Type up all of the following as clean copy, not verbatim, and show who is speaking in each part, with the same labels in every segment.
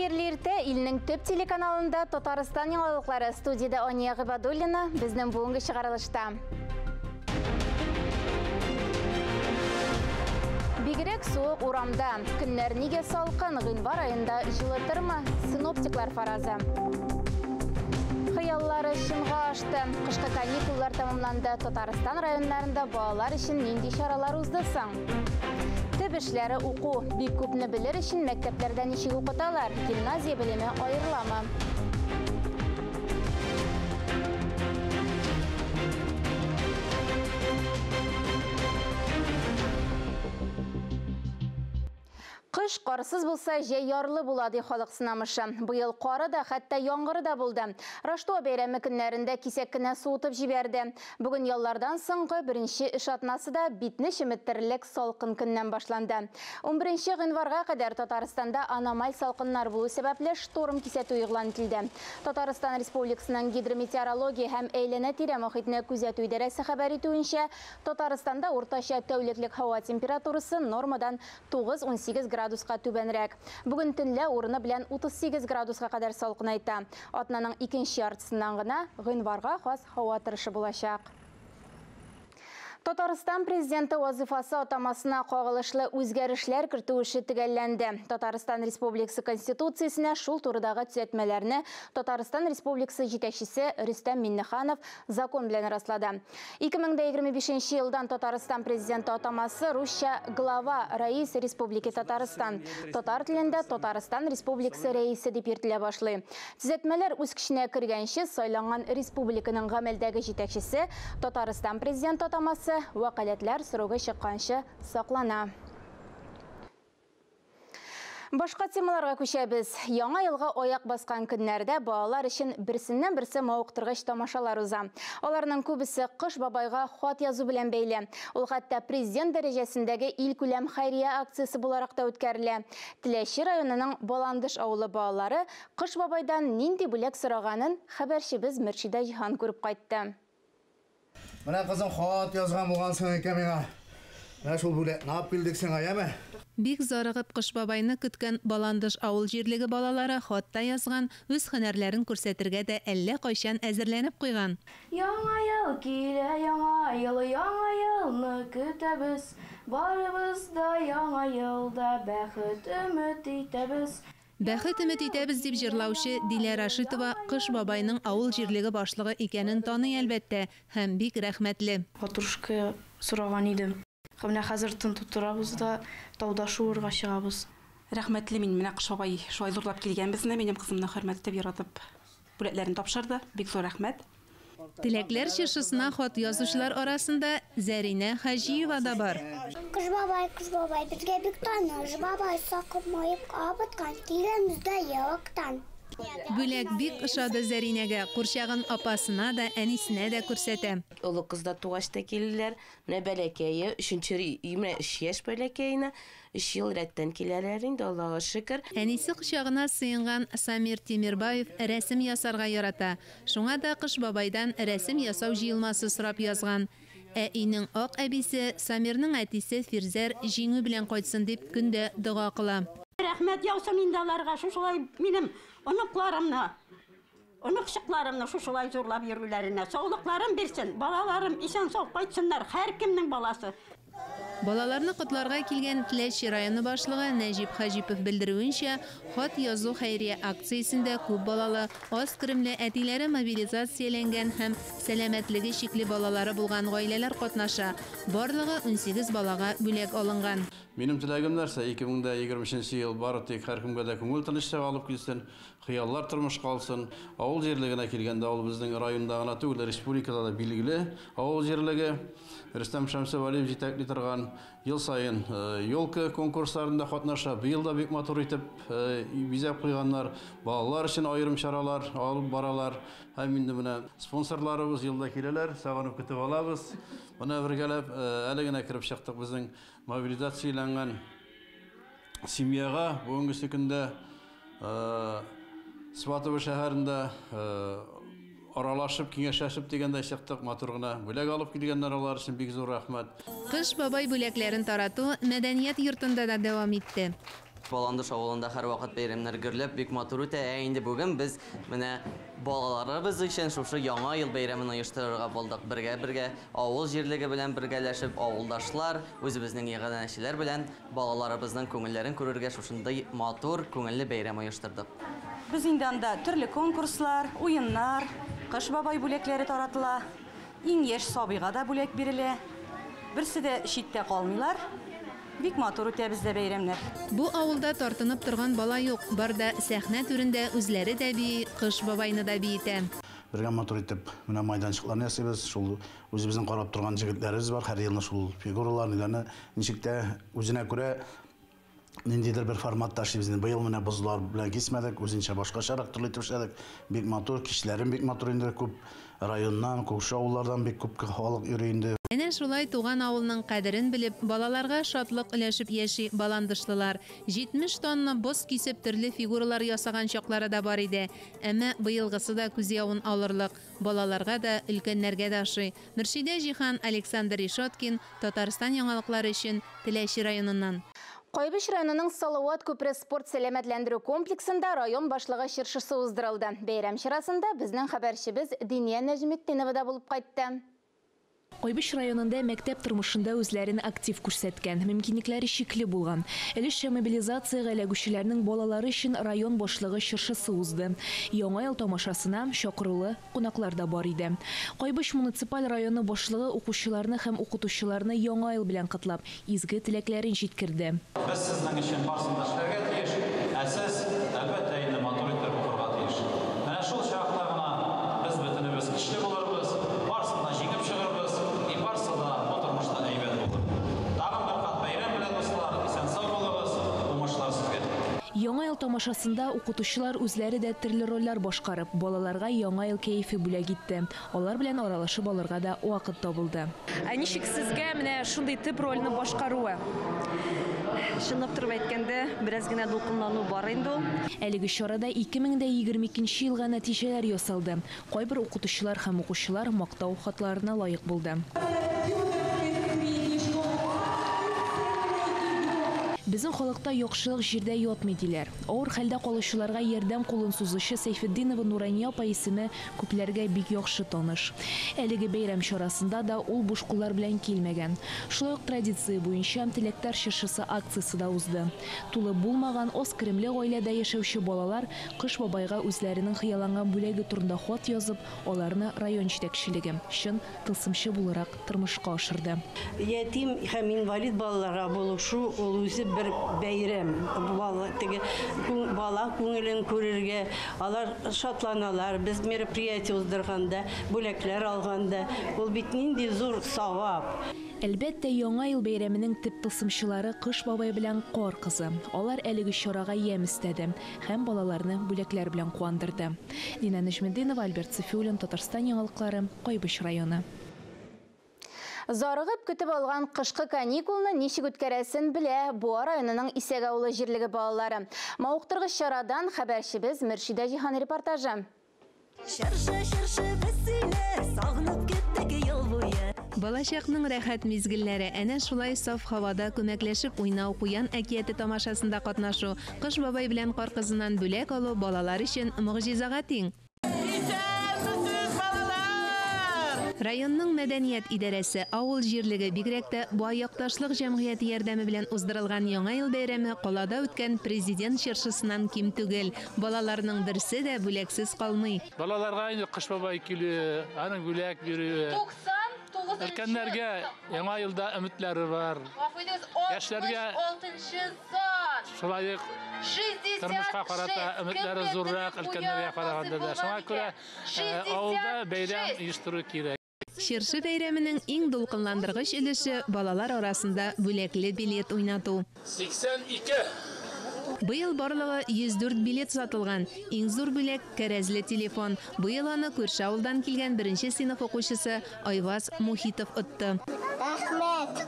Speaker 1: Хәерле иртә, илнең төп телеканалында Татарстан яңалыклары. Студиядә Ания Гыйбадуллина, безнең бүгенге чыгарылышта. Бигрәк суык урамда. Көннәр нигә салкын? Гыйнвар аенда җылытырмы? Синоптиклар фаразы. Хыяллары чынга ашты. Кышкы каникуллар тәмамланды. Татарстан районнарында балалар өчен нинди чаралар узды соң? Төп эшләре уку. Бик күпне белер өчен мәктәпләрдә ничек укыталар? Гимназия белеме аерыламы? Кыш карсыз булса, җәй ярлы була, ди халык сынамышы. Быел кары да, хәтта яңгыры да булды. Раштуа бәйрәме көннәрендә кисәк кенә суытып җибәрде. Бүген яллардан соңгы беренче эш атнасы да битне чеметтерерлек салкын көннән башланды. 11 гыйнварга кадәр Татарстанда аномаль салкыннар булу сәбәпле шторм кисәтү игълан ителде. Татарстан Республикасының гидрометеорология һәм әйләнә-тирә мохитне күзәтү идарәсе хәбәр итүенчә, Татарстанда уртача тәүлеклек һава температурасы нормадан 9-18 градуска түбәнрәк. Бүген төнлә урыны белән 38 градуска кадәр салкынайта. Атнаның икенче яртысыннан гына гыйнварга хас һава торышы булачак. Татарстан президенты вазифасы атамасына кагылышлы үзгәрешләр кертү эше төгәлләнде. Татарстан Республикасы Конституциясенә шул турыдагы төзәтмәләрне Татарстан Республикасы җитәкчесе Рөстәм Миңнеханов закон белән раслады. 2025 елдан Татарстан президенты атамасы русча глава Раис Республики Татарстан, татар телендә Татарстан Республикасы рәисе дип йөртелә башлый. Төзәтмәләр үз көченә кергәнче сайланган республиканың гамәлдәге җитәкчесе Татарстан президенты атамасы вәкаләтләр срогы чыкканчы саклана. Башка темаларга күчәбез. Яңа елга аяк баскан көннәрдә балалар өчен берсеннән-берсе мавыктыргыч тамашалар уза. Аларның күбесе Кыш бабайга хат язу белән бәйле. Ул хәтта президент дәрәҗәсендәге илкүләм хәйрия акциясе буларак та үткәрелә. Теләче районының Баландыш авылы балалары Кыш бабайдан нинди бүләк сораганын хәбәрчебез Мөршидә Җиһан күреп кайтты.
Speaker 2: Менә кызым хат язган булгансың икән миңа. Менә шул бүләкне алып килдек сиңа, яме?
Speaker 3: Бик зарыгып Кыш бабайны көткән Баландыш авыл җирлеге балалары хат та язган, үз һөнәрләрен күрсәтергә дә әллә кайчан әзерләнеп куйган.
Speaker 4: Яңа ел килә, яңа ел, яңа елны көтәбез. Барыбыз да яңа елда бәхет өмет итәбез.
Speaker 3: Бәхет өмет итәбез, дип җырлаучы Дилә Рашитова Кыш бабайның авыл җирлеге башлыгы икәнен таный, әлбәттә, һәм бик рәхмәтле.
Speaker 4: Ватрушка сораган идем. Һәм менә хәзер тын тутырабыз да, тауда шуырга чыгабыз.
Speaker 5: Рәхмәтле мин, менә Кыш бабай шулай зурлап килгән безне, минем кызымны хөрмәт итеп, яратып бүләкләрен тапшырды. Бик зур рәхмәт.
Speaker 3: Теләкләр чыршысына хат язучылар арасында Зәринә Хаҗиева да бар.
Speaker 6: Кыш бабай, Кыш бабай, безгә бик таныш бабай, сакымаеп кабыткан, киләмез дә ерактан.
Speaker 3: Бүләк бик ошады Зәринәгә, курчагын апасына да, әнисенә дә күрсәтә.
Speaker 7: Олы кыз да тугач та килделәр. Менә бәләкәе, өченче, менә өч яшь бәләкәенә, өч ел рәттән киләләр инде, Аллага шөкер.
Speaker 3: Әнисе кочагына сыенган Самир Тимербаев рәсем ясарга ярата. Шуңа да Кыш бабайдан рәсем ясау җыелмасы сорап язган. Ә өйнең ак әбисе, Самирның әтисе Фирзәр җиңү белән кайтсын дип көн дә дога кыла.
Speaker 8: Рәхмәт яусын инде аларга, шушылай минем оныкларымны, оныкчыкларымны шушылай зурлап йөрүләренә. Саулыкларын бирсен, балаларым исән-сау кайтсыннар, һәркемнең баласы.
Speaker 3: Балаларны котларга килгән Теләче районы башлыгы Нәҗип Хаҗипов белдерүенчә, хат язу хәйрия акциясендә күп балалы, аз керемле, әтиләре мобилизацияләнгән һәм сәламәтлеге чикле балалары булган гаиләләр катнаша. Барлыгы 18 балага бүләк алынган.
Speaker 9: Минем теләгем нәрсә? 2023 ел бары тик һәркемгә дә күңел тынычлыгы алып килсен, хыяллар тормышка алсын. Авыл җирлегенә килгәндә, ул безнең районда гына түгел, республикада да билгеле авыл җирлеге. Рөстәм Шәмсевәлиев җитәкли торган ел саен елка конкурсларында катнаша. Быел да бик матур итеп бизәп куйганнар. Балалар өчен аерым чаралар алып баралар. Һәм инде менә спонсорларыбыз елда киләләр, сагынып көтеп алабыз. Менә бергәләп әле генә кереп чыктык безнең мобилизацияләнгән семьяга. Бүгенге көндә Сватово шәһәрендә аралашып, киңәшләшеп дигәндәй чыктык, матур гына бүләк алып килгәннәр, алар өчен бик зур рәхмәт.
Speaker 3: Кыш бабай бүләкләрен тарату мәдәният йортында да дәвам итте.
Speaker 10: Баландыш авылында һәрвакыт бәйрәмнәр гөрләп, бик матур үтә. Ә инде бүген без менә балаларыбыз өчен шушы Яңа ел бәйрәмен оештырырга булдык. Бергә-бергә авыл җирлеге белән бергәләшеп, авылдашлар, үзебезнең иганәчеләр белән балаларыбызның күңелләрен күрергә шушындый матур, күңелле бәйрәм оештырдык.
Speaker 11: Без инде анда төрле конкурслар, уеннар, Кыш бабай бүләкләре таратыла. Иң яшь сабыйга да бүләк бирелә. Берсе дә читтә калмыйлар. Бик матур үтә бездә бәйрәмнәр.
Speaker 3: Бу авылда тартынып торган бала юк. Бар да сәхнә түрендә үзләре дә бии, Кыш бабайны да биетә.
Speaker 2: Бергә матур итеп менә майданчыкларны ясыйбыз. Шул үзебезнең карап торган җегетләребез бар. Һәр елны шул фигуралар, ниләрне ничек тә үзенә күрә ниндидер бер форматта эшлибез. Быел менә бозлар белән кисмәдек, үзенчә башкачарак төрле итеп эшләдек. Бик матур, кичләрен бик матур инде, күп районнан, күрше авыллардан бик күп халык йөри инде.
Speaker 3: Әнә шулай туган авылның кадерен белеп, балаларга шатлык өләшеп яши баландышлылар. 70 тонна боз кисеп төрле фигуралар ясаган чаклары да бар иде. Әмма быелгысы да күз явын алырлык. Балаларга да, өлкәннәргә дә ошый. Мөршидә Җиһан, Александр Решеткин, Татарстан яңалыклары өчен Теләче районыннан.
Speaker 1: Кайбыч районының Салават күпере спорт сәламәтләндерү комплексында район башлыгы чыршысы уздырылды. Бәйрәм чарасында безнең хәбәрчебез Диния Нәҗметдинова да булып кайтты.
Speaker 12: Кайбыч районында мәктәп тормышында үзләрен актив күрсәткән, мөмкинлекләре чикле булган. Өлешчә мобилизациягә эләгүчеләрнең балалары өчен район башлыгы чыршысы узды. Яңа ел тамашасына чакырулы кунаклар да бар иде. Кайбыч муниципаль районы башлыгы укучыларны һәм укытучыларны яңа ел белән котлап, изге теләкләрен җиткерде.
Speaker 13: Без сезнең өчен барысын да эшләргә тиеш, ә сез, әлбәттә, инде матур итеп укырга тиеш. Менә шул чакта гына без бөтенебез көчле булырбыз, барысын да җиңеп чыгырбыз, и барысы да бу тормышта әйбәт булыр. Тагын бер кат бәйрәм белән, дуслар, исән-сау булыгыз, уңышлар сезгә.
Speaker 12: Яңа ел тамашасында укытучылар үзләре дә төрле рольләр башкарып, балаларга яңа ел кәефе бүләк итте. Алар белән аралашып алырга да вакыт табылды.
Speaker 14: Ә ничек сезгә менә шундый төп рольне башкаруы?
Speaker 15: Чынлап торып әйткәндә, бераз генә дулкынлану бар инде ул.
Speaker 12: Әлеге чарада 2022 елга нәтиҗәләр ясалды. Кайбер укытучылар һәм укучылар мактау хатларына лаек булды. Безнең халыкта яхшылык җирдә ятмый диләр. Авыр хәлдә калучыларга ярдәм кулын сузучы Сәйфетдинова Нурания апа исеме күпләргә бик яхшы таныш. Әлеге бәйрәм чарасында да ул буш куллар белән килмәгән. Шулай ук традиция буенча теләктәр чыршысы акциясе дә узды. Тулы булмаган аз керемле гаиләдә яшәүче балалар Кыш бабайга үзләренең хыялланган бүләге турында хат язып, аларны район җитәкчелеге чын тылсымчы буларак тормышка ашырды.
Speaker 16: Ятим һәм инвалид балаларга булышу ул үзе бер бәйрәм. Бала, теге бала күңелен күрергә, алар шатланалар. Без мероприятие уздырганда, бүләкләр алганда, ул бит нинди зур савап.
Speaker 12: Әлбәттә, Яңа ел бәйрәменең төп тылсымчылары Кыш бабай белән Кар кызы. Алар әлеге чарага ямь өстәде һәм балаларны бүләкләр белән куандырды. Дина Нәҗметдинова, Альберт Сафиуллин, Татарстан яңалыклары, Кайбыч районы.
Speaker 1: Зарыгып көтеп алган кышкы каникулны ничек үткәрәсен белә Буа районының Исәк авылы җирлеге балалары. Мавыктыргыч чарадан хәбәрчебез Мөршидә Җиһан репортажы.
Speaker 17: Чыршы, чыршы, без сине сагынып киттек ел буе.
Speaker 3: Балачакның рәхәт мизгелләре әнә шулай саф һавада күмәкләшеп уйнау, куян әкияте тамашасында катнашу, Кыш бабай белән Кар кызыннан бүләк алу балалар өчен могҗизага тиң. Районның мәдәният идарәсе, авыл җирлеге, бигрәк тә Бай якташлык җәмгыяте ярдәме белән уздырылган Яңа ел бәйрәме калада үткән президент чыршысыннан ким түгел. Балаларның берсе дә бүләксез калмый.
Speaker 18: Балаларга инде Кыш бабай килүе, аның бүләк бирүе.
Speaker 19: 99-нчы
Speaker 18: Өлкәннәргә Яңа елда өметләре бар. Яшьләргә
Speaker 19: 66-нчы сан.
Speaker 18: Шулай ук тормышка карата өметләре зуррак, өлкәннәргә караганда да. Шуңа күрә авылда бәйрәм оештыру кирәк.
Speaker 3: Чыршы бәйрәменең иң дулкынландыргыч өлеше балалар арасында бүләкле билет уйнату.
Speaker 18: 82.
Speaker 3: Быел барлыгы 104 билет сатылган. Иң зур бүләк кәрәзле телефон. Быел аны күрше авылдан килгән беренче сыйныф укучысы Айваз Мухитов отты.
Speaker 6: Рәхмәт.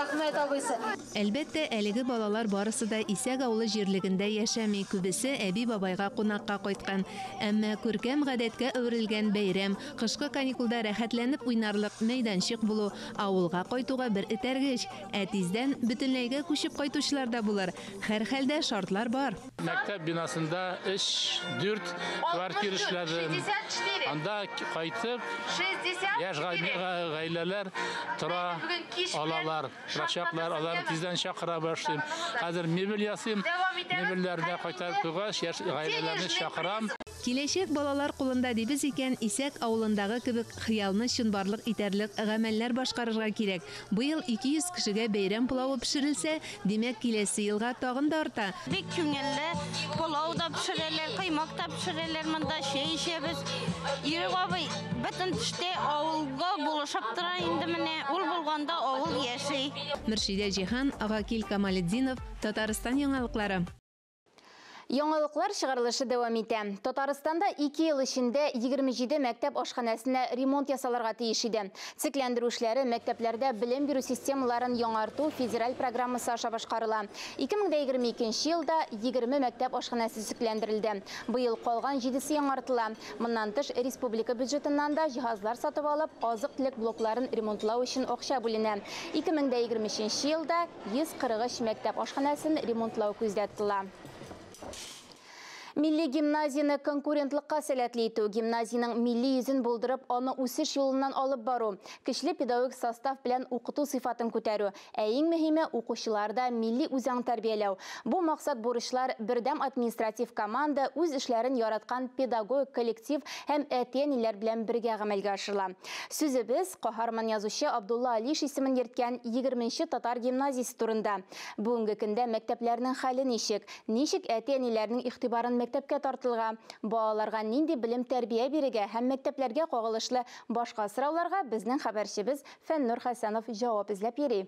Speaker 19: Рәхмәт, абыйсы.
Speaker 3: Әлбәттә, әлеге балалар барысы да Исәк авылы җирлегендә яшәми, күбесе әби-бабайга кунакка кайткан. Әмма күркәм гадәткә әверелгән бәйрәм, кышкы каникулда рәхәтләнеп уйнарлык мәйданчык булу, авылга кайтуга бер этәргеч. Ә тиздән бөтенләйгә күчеп кайтучылар да булыр. Һәрхәлдә шартлар бар.
Speaker 18: Мәктәп бинасында 3-4 квартира эшләдем. Анда кайтып, яшь гаиләләр тора алалар, торачаклар, аларны тиздән чакыра башлыйм. Хәзер мебель ясыйм, мебельләрне кайтарып куйгач, яшь гаиләләрне чакырам.
Speaker 3: Киләчәк балалар кулында дибез икән, Исәк авылындагы кебек хыялны чынбарлык итәрлек гамәлләр башкарырга кирәк. Быел 200 кешегә бәйрәм пылавы пешерелсә, димәк, киләсе елга тагын да арта.
Speaker 20: Бик күңелле, пылау да пешерәләр, каймак та пешерәләр, монда чәй эчәбез. Ирек абый бөтен төштә авылга булышып тора инде менә. Ул булганда авыл яши.
Speaker 3: Мөршидә Җиһан, Гакил Камалетдинов, Татарстан яңалыклары.
Speaker 1: Яңалыклар чыгарылышы дәвам итә. Татарстанда 2 ел эчендә 27 мәктәп ашханәсенә ремонт ясалырга тиеш иде. Төзекләндерү эшләре мәктәпләрдә белем бирү системаларын яңарту федераль программасы аша башкарыла. 2022 елда 20 мәктәп ашханәсе төзекләндерелде. Быел калган 7-се яңартыла. Моннан тыш республика бюджетыннан да җиһазлар сатып алып, азык-төлек блокларын ремонтлау өчен акча бүленә. 2023 елда 143 мәктәп ашханәсен ремонтлау күздә тотыла. Милли гимназияне конкурентлыкка сәләтле итү, гимназиянең милли йөзен булдырып, аны үсеш юлыннан алып бару, көчле педагогик состав белән укыту сыйфатын күтәрү, ә иң мөһиме укучыларда милли үзаң тәрбияләү. Бу максат бурычлар бердәм административ команда, үз эшләрен яраткан педагогик коллектив һәм әти-әниләр белән бергә гамәлгә ашырыла. Сүзебез каһарман язучы Абдулла Алиш исемен йөрткән 20-нче татар гимназиясе турында. Бүгенге көндә мәктәпләрнең хәле ничек? Ничек әти-әниләрнең игътибарын мәктәпкә тартылга, балаларга нинди белем тәрбия бирергә һәм мәктәпләргә кагылышлы башка сорауларга безнең хәбәрчебез Фәннур Хәсәнов җавап эзләп йөри.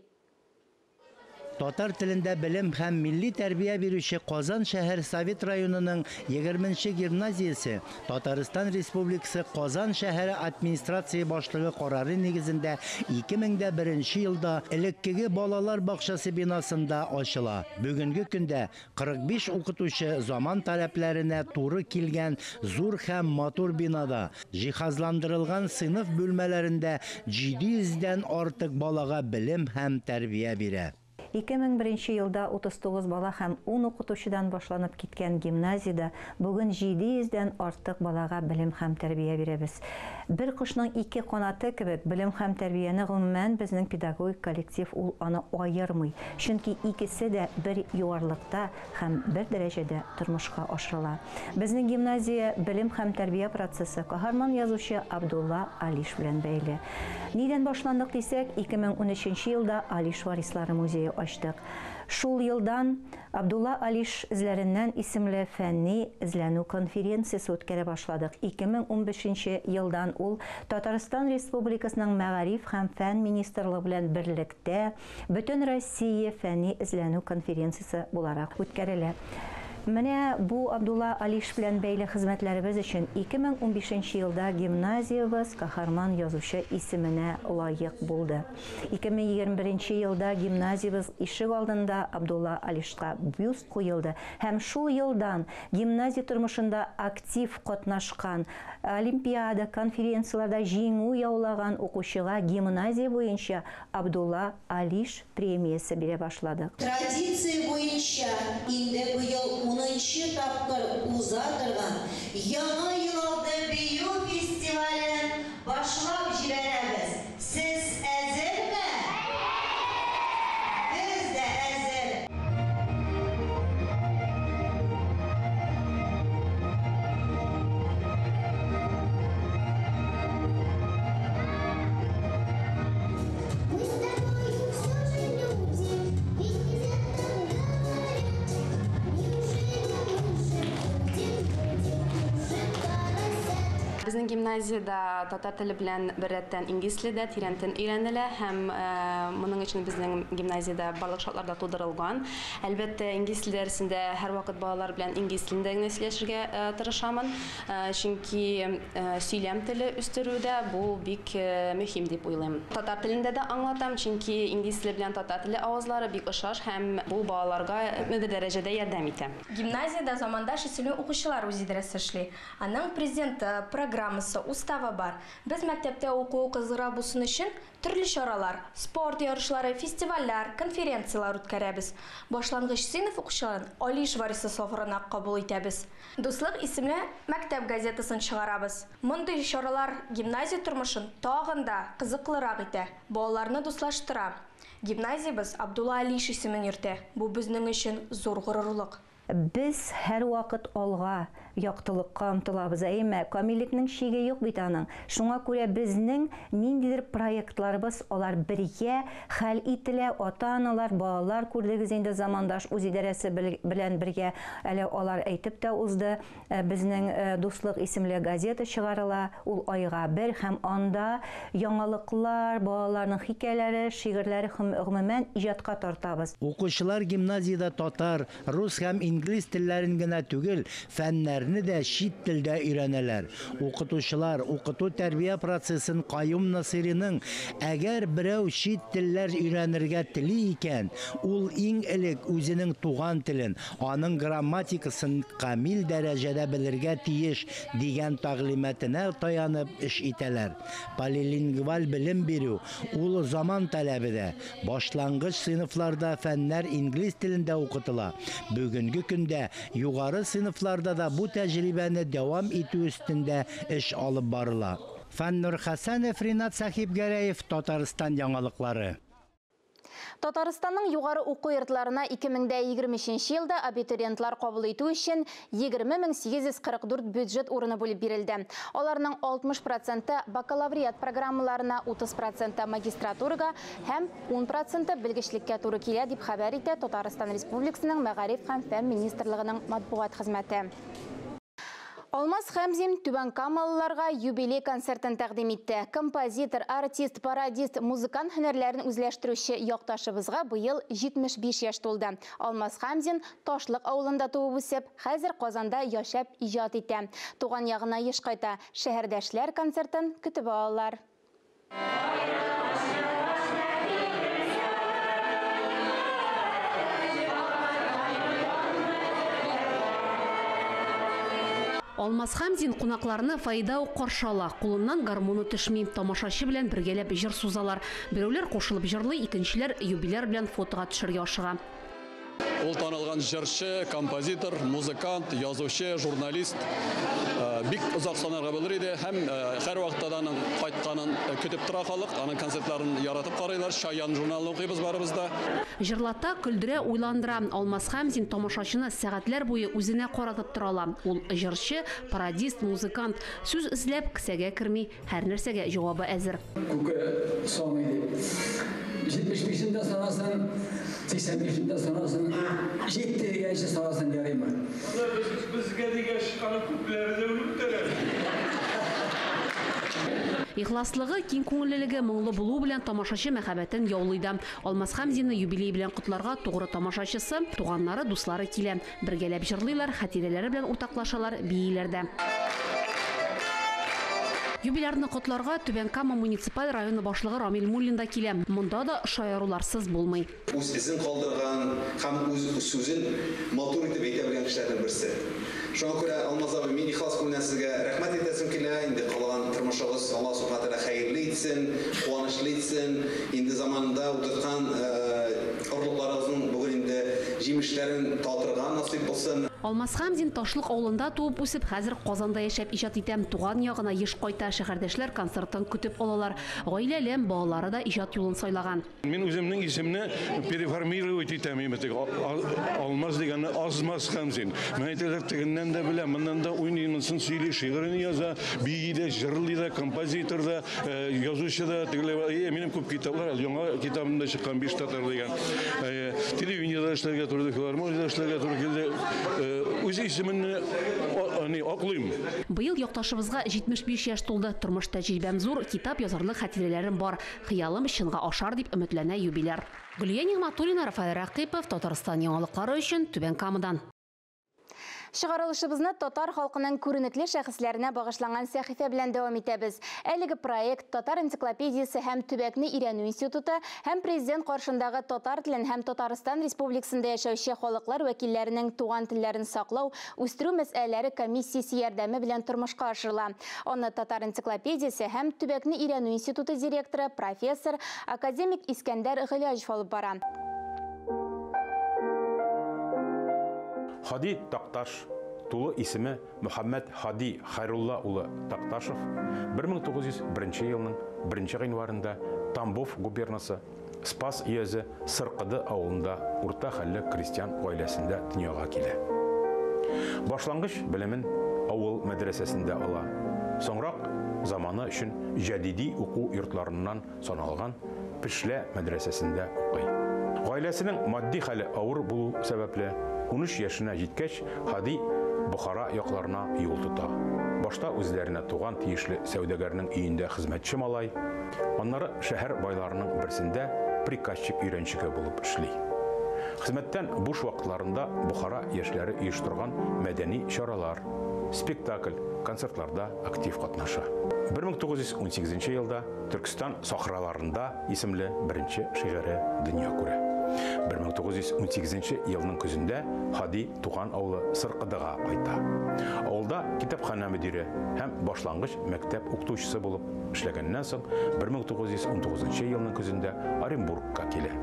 Speaker 21: Татар телендә белем һәм милли тәрбия бирүче Казан шәһәр Совет районының 20-нче гимназиясе Татарстан Республикасы Казан шәһәре администрация башлыгы карары нигезендә 2001 елда элеккеге балалар бакчасы бинасында ачыла. Бүгенге көндә 45 укытучы заман таләпләренә туры килгән зур һәм матур бинада җиһазландырылган сыйныф бүлмәләрендә 700-дән артык балага белем һәм тәрбия бирә.
Speaker 22: 2001 елда 39 бала һәм 10 укытучыдан башланып киткән гимназияда бүген 700-дән артык балага белем һәм тәрбия бирәбез. Бер кошның ике канаты кебек белем һәм тәрбияне гомумән безнең педагогик коллектив ул аны аермый. Чөнки икесе дә бер юарлыкта һәм бер дәрәҗәдә тормышка ашырыла. Безнең гимназия белем һәм тәрбия процессы каһарман язучы Абдулла Алиш белән бәйле. Нидән башландык дисәк, 2013 елда Алиш варислары музее ачтык. Шул елдан Абдулла Алиш эзләреннән исемле фәнни эзләнү конференциясе үткәрә башладык. 2015 елдан ул Татарстан Республикасының Мәгариф һәм фән министрлыгы белән берлектә Бөтен Россия фәнни эзләнү конференциясе буларак үткәрелә. Менә бу Абдулла Алиш белән бәйле хезмәтләребез өчен 2015 елда гимназиябез каһарман язучы исеменә лаек булды. 2021 елда гимназиябез ишек алдында Абдулла Алишка бюст куелды һәм шул елдан гимназия тормышында актив катнашкан, олимпиада, конференцияләрдә җиңү яулаган укучыга гимназия буенча Абдулла Алиш премиясе бирә башладык.
Speaker 23: Традиция буенча инде быел 10нчы тапкыр уза торган Яңа ел алды бию фестивален башлап җибәрәбез. Сез әзерме? Без дә әзер.
Speaker 6: Мы с тобой все же люди, ведь нельзя так говорить. Неужели мы же будем мужиками?
Speaker 4: Безнең гимназиядә татар теле белән беррәттән инглиз теле дә тирәнтен өйрәнелә һәм моның өчен безнең гимназиядә барлык шартлар да тудырылган. Әлбәттә, инглиз теле дәресендә һәрвакыт балалар белән инглиз телендә генә сөйләшергә тырышамын, чөнки сөйләм теле үстерүдә бу бик мөһим дип уйлыйм. Татар телендә дә аңлатам, чөнки инглиз теле белән татар теле авазлары бик ошаш һәм бу балаларга күпмедер дәрәҗәдә ярдәм итә.
Speaker 5: Гимназиядә Замандаш исемле укучылар үзидарәсе эшли. Аның президенты, программасы, уставы бар. Без мәктәптә укуы кызыграк булсын өчен төрле чаралар, спорт ярышлары, фестивальләр, конференцияләр үткәрәбез. Башлангыч сыйныф укучыларын Алиш варисы сафарына кабул итәбез. Дуслык исемле мәктәп газетасын чыгарабыз. Мондый чаралар гимназия тормышын тагын да кызыклырак итә, балаларны дуслаштыра. Гимназиябез Абдулла Алиш исемен йөртә. Бу безнең өчен зур горурлык.
Speaker 22: Без һәрвакыт алга, яктылыкка омтылабыз. Әйме, камиллекнең чиге юк бит аның. Шуңа күрә безнең ниндидер проектларыбыз, алар бергә хәл ителә. Ата-аналар, балалар күрдегез инде Замандаш үзидарәсе белән бергә. Әле алар әйтеп тә узды. Безнең Дуслык исемле газета чыгарыла. Ул айга бер һәм анда яңалыклар, балаларның хикәяләре, шигырьләре һәм гомумән иҗатка тартабыз.
Speaker 21: Укучылар гимназиядә татар, рус һәм инглиз телләрен генә түгел, фәннәрне дә чит телдә өйрәнәләр. Укытучылар укыту тәрбия процессын Каюм Насыйриның әгәр берәү чит телләр өйрәнергә тели икән, ул иң элек үзенең туган телен, аның грамматикасын камил дәрәҗәдә белергә тиеш дигән тәгълиматына таянып эш итәләр. Полилингваль белем бирү ул заман таләбе дә. Башлангыч сыйныфларда фәннәр инглиз телендә укытыла. Бүгенге көндә югары сыйныфларда да бу тәҗрибәне дәвам итү өстендә эш алып барыла. Фаннур Хәсәнов, Ринат Сәхибгәрәев, Татарстан яңалыклары.
Speaker 1: Татарстанның югары уку йортларына 2023 елда абитуриентлар кабул итү өчен 20844 бюджет урыны бүлеп бирелде. Аларның 60% бакалавриат программаларына, 30% магистратурага һәм 10% белгечлеккә туры килә, дип хәбәр итә Татарстан Республикасының Мәгариф һәм фән министрлыгының матбугат хезмәте. Алмаз Хәмзин Түбән Камалыларга юбилей концертын тәкъдим итте. Композитор, артист, пародист, музыкант һөнәрләрен үзләштерүче якташыбызга быел 75 яшь тулды. Алмаз Хәмзин Ташлык авылында туып үсеп, хәзер Казанда яшәп иҗат итә. Туган ягына еш кайта. Шәһәрдәшләр концертын көтеп алалар.
Speaker 7: Алмаз Хәмзин кунакларны фойеда ук каршы ала. Кулыннан гармоны төшми. Тамашачы белән бергәләп җыр сузалар. Берәүләр кушылып җырлый, икенчеләр юбиляр белән фотога төшергә ашыга.
Speaker 24: Ул танылган җырчы, композитор, музыкант, язучы, журналист. Бик озак санарга булыр иде һәм һәр вакытта да аның кайтканын көтеп тора халык, аның концертларын яратып карыйлар. Чаян журналын укыйбыз барыбыз да.
Speaker 7: Җырлата, көлдерә, уйландыра. Алмаз Хәмзин тамашачыны сәгатьләр буе үзенә каратып тора ала. Ул җырчы, пародист, музыкант. Сүз эзләп кесәгә керми, һәр нәрсәгә җавабы әзер.
Speaker 25: Күке саный дип. 75-ндә санасын, 85-ндә санасын, 7 дигәнче санасын ярыймы?
Speaker 26: Безгә дигәч, аны күпләре дә үлеп.
Speaker 7: Ихласлыгы, киң күңеллелеге, моңлы булуы белән тамашачы мәхәббәтен яулый да. Алмаз Хәмзинны юбилей белән котларга тугры тамашачысы, туганнары, дуслары килә. Бергәләп җырлыйлар, хатирәләре белән уртаклашалар, бииләр дә. Юбилярны котларга Түбән Кама муниципаль районы башлыгы Рамил Муллин да килә. Монда да шаяруларсыз булмый.
Speaker 27: Үз эзен калдырган һәм үз сүзен матур итеп әйтә белгән кешеләрнең берсе. Шуңа күрә, Алмаз абый, мин ихлас күңелдән сезгә рәхмәт әйтәсем килә. Инде калган тормышыгыз Аллаһ субхана тәгалә хәерле итсен, куанычлы итсен. Инде заманында утырткан орлыкларыгызның бүген инде җимешләрен татырга насыйп булсын.
Speaker 7: Алмаз Хәмзин Ташлык авылында туып үсеп, хәзер Казанда яшәп иҗат итә. Туган ягына еш кайта, шәһәрдәшләр концертын көтеп алалар. Гаиләле, балалары да иҗат юлын сайлаган.
Speaker 26: Мин үземнең исемне переформировать итәм, Алмаз дигәнне Азмаз Хәмзин. Мен әйтәләр, тегеннән дә белә, моннан да уйный, монысын сөйли, шигырен яза, бии дә, җырлый да, композитор да, язучы да, тегеләр. Минем күп китаплар, яңа китабымда чыккан 5 татар дигән. Телевидениедә эшләргә туры килде, филармониядә эшләргә туры килде. Үз Үз исеменне аклыйм.
Speaker 7: Быел якташыбызга 75 яшь тулды. Тормыш тәҗрибәм зур, китап язарлык хатирәләрем бар. Хыялым чынга ашар дип өметләнә юбиляр. Гөлия Нигъмәтуллина, Рафаэль Рәкыйпов, Татарстан яңалыклары өчен Түбән Камадан.
Speaker 1: Чыгарылышыбызны татар халкының күренекле шәхесләренә багышланган сәхифә белән дәвам итәбез. Әлеге проект Татар энциклопедиясе һәм төбәкне өйрәнү институты һәм президент каршындагы татар телен һәм Татарстан Республикасында яшәүче халыклар вәкилләренең туган телләрен саклау, үстерү мәсьәләләре комиссиясе ярдәме белән тормышка ашырыла. Аны Татар энциклопедиясе һәм төбәкне өйрәнү институты директоры, профессор, академик Искәндәр Гыйләҗев алып бара.
Speaker 2: Һади Такташ, тулы исеме Мөхәммәд Һади Хайрулла улы Такташев, 1901 елның 1 гыйнварында Тамбов губернасы Спас өязе Сыркыды авылында урта хәлле крестьян гаиләсендә дөньяга килә. Башлангыч белемен авыл мәдрәсәсендә ала. Соңрак заманы өчен җәдиди уку йортларыннан саналган Пешлә мәдрәсәсендә укый. Гаиләсенең матди хәле авыр булу сәбәпле, 13 яшенә җиткәч, Һади Бохара якларына юл тота. Башта үзләренә туган тиешле сәүдәгәрнең өендә хезмәтче малай, аннары шәһәр байларының берсендә приказчик өйрәнчеге булып эшли. Хезмәттән буш вакытларында Бохара яшьләре оештырган мәдәни чаралар, спектакль, концертларда актив катнаша. 1918 елда Төркстан сахраларында исемле беренче шигыре дөнья күрә. 1918 елның көзендә Һади туган авылы Сыркыдыга кайта. Авылда китапханә мөдире һәм башлангыч мәктәп укытучысы булып эшләгәннән соң 1919 елның көзендә Оренбургка килә.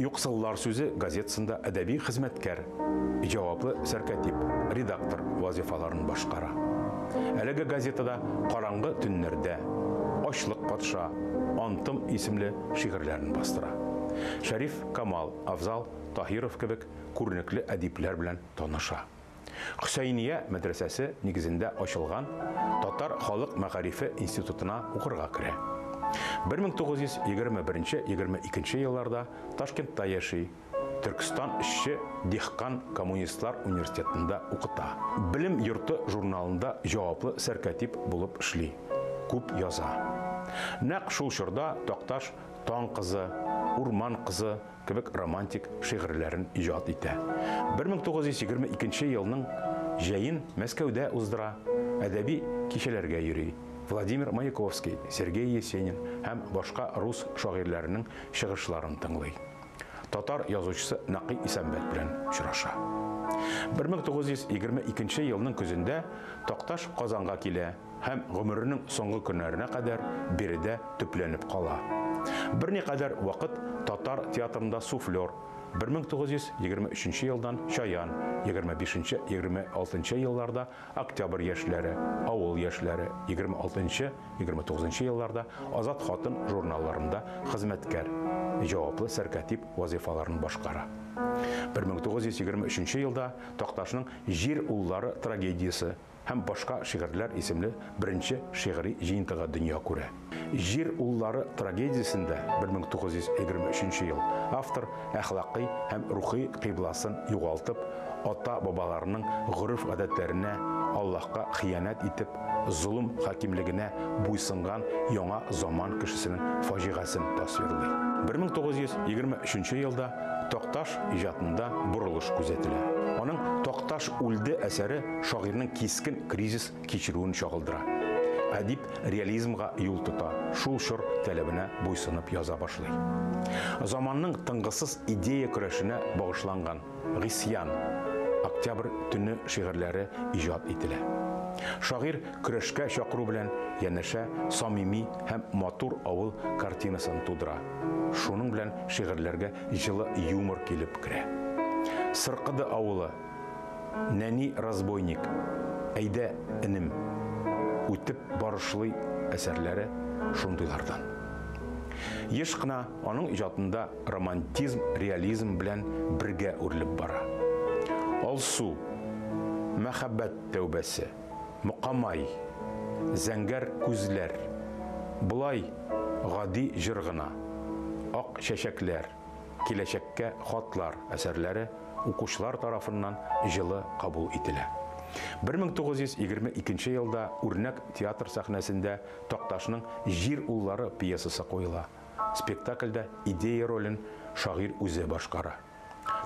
Speaker 2: Юксыллар сүзе газетасында әдәби хезмәткәр, җаваплы сәркәтип, редактор вазифаларын башкара. Әлеге газетада Караңгы төннәрдә, Ачлык патша, Антым исемле шигырьләрен бастыра. Шәриф Камал, Афзал Таһиров кебек күренекле әдипләр белән таныша. Хөсәйния мәдрәсәсе нигезендә ачылган Татар халык мәгарифе институтына укырга керә. 1921-22 елларда Ташкентта яши, Төркстан эшче дихкан коммунистлар университетында укыта. Белем йорты журналында җаваплы сәркәтип булып эшли. Күп яза. Нәкъ шул чорда Такташ Таң кызы, Урман кызы кебек романтик шигырьләрен иҗат итә. 1922 елның җәен Мәскәүдә уздыра, әдәби кичәләргә йөри. Владимир Маяковский, Сергей Есенин һәм башка рус шагыйрьләренең чыгышларын тыңлый. Татар язучысы Нәкый Исәнбәт белән очраша. 1922 елның көзендә Такташ Казанга килә һәм гомеренең соңгы көннәренә кадәр биредә төпләнеп кала. Берникадәр вакыт татар театрында суфлер, 1923 елдан Чаян, 25-26 елларда Октябрь яшьләре, Авыл яшьләре, 26-29 елларда Азат хатын журналларында хезмәткәр, җаваплы сәркәтип вазифаларын башкара. 1923 елда Такташның Җир уллары трагедиясе һәм башка шигырьләр исемле беренче шигъри җыентыгы дөнья күрә. Җир уллары трагедиясендә 1923 ел автор әхлакый һәм рухи кыйбласын югалтып, ата-бабаларының гореф-гадәтләренә, Аллаһка хыянәт итеп, золым хакимлегенә буйсынган яңа заман кешесенең фаҗигасен тасвирлый. 1923 елда Такташ иҗатында борылыш күзәтелә. Аның Такташ үлде әсәре шагыйрьнең кискен кризис кичерүен чагылдыра. Әдип реализмга юл тота, шул чор таләбенә буйсынып яза башлый. Заманның тынгысыз идея көрәшенә багышланган Гыйсьян, Октябрь төне шигырьләре иҗат ителә. Шагыйрь көрәшкә чакыру белән янәшә самими һәм матур авыл картинасын тудыра. Шуның белән шигырьләргә җылы юмор килеп керә. Сыркыды авылы, Нәни разбойник, Әйдә, энем, Үтеп барышлый әсәрләре шундыйлардан. Еш кына аның иҗатында романтизм реализм белән бергә үрелеп бара. Алсу, Мәхәббәт тәүбәсе, Мокамай, Зәңгәр күзләр, Болай гади җыр гына, Ак чәчәкләр, Киләчәккә хатлар әсәрләре укучылар тарафыннан җылы кабул ителә. 1922 елда Үрнәк театр сәхнәсендә Такташның Җир уллары пьесасы куела. Спектакльдә идея ролен шагыйрь үзе башкара.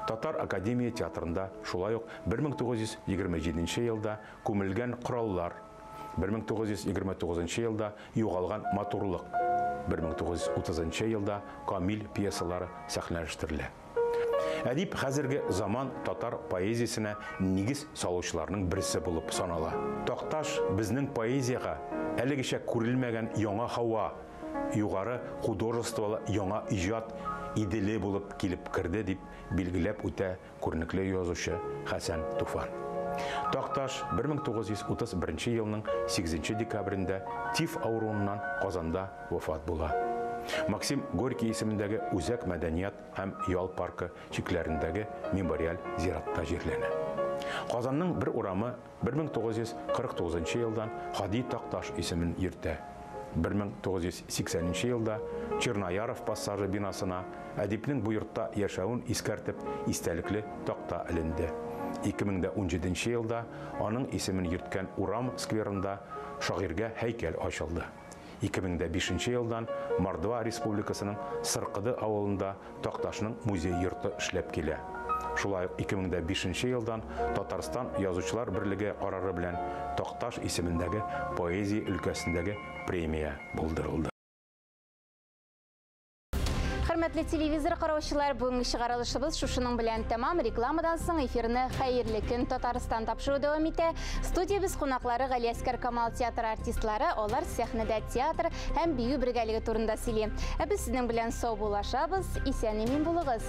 Speaker 2: Татар академия театрында шулай ук 1927 елда Күмелгән кораллар, 1929 елда Югалган матурлык, 1930 елда Камил пьесалары сәхнәләштерелә. Әдип хәзерге заман татар поэзиясенә нигез салучыларның берсе булып санала. Такташ безнең поэзиягә әлегечә күрелмәгән яңа һава, югары художестволы яңа иҗат иделе булып килеп керде, дип билгеләп үтә күренекле язучы Хәсән Туфан. Такташ 1931 елның 8 декабрендә тиф авыруыннан Казанда вафат була. Максим Горький исемендәге Үзәк мәдәният һәм ял паркы чикләрендәге мемориаль зиратта җирләнә. Казанның бер урамы 1949 елдан Һади Такташ исемен йөртә. 1980 елда Чернояров пассажы бинасына әдипнең бу йортта яшәвен искәртеп истәлекле такта эленде. 2017 елда аның исемен йөрткән урам скверында шагыйрьгә һәйкәл ачылды. 2005 елдан Мордва Республикасының Сыркыды авылында Такташның музей йорты эшләп килә. Шулай ук 2005 елдан Татарстан Язучылар берлеге карары белән Такташ исемендәге поэзия өлкәсендәге премия булдырылды.
Speaker 1: Хөрмәтле телевизор караучылар, бүгенге чыгарылышыбыз шушының белән тәмам. Рекламадан соң эфирны Хәерле көн Татарстан тапшыру дәвам итә. Студиябез кунаклары Галиәскәр Камал театры артистлары, алар сәхнәдә театр һәм бию бергәлеге турында сөйли. Ә без сезнең белән саубуллашабыз. Исән-имин булыгыз.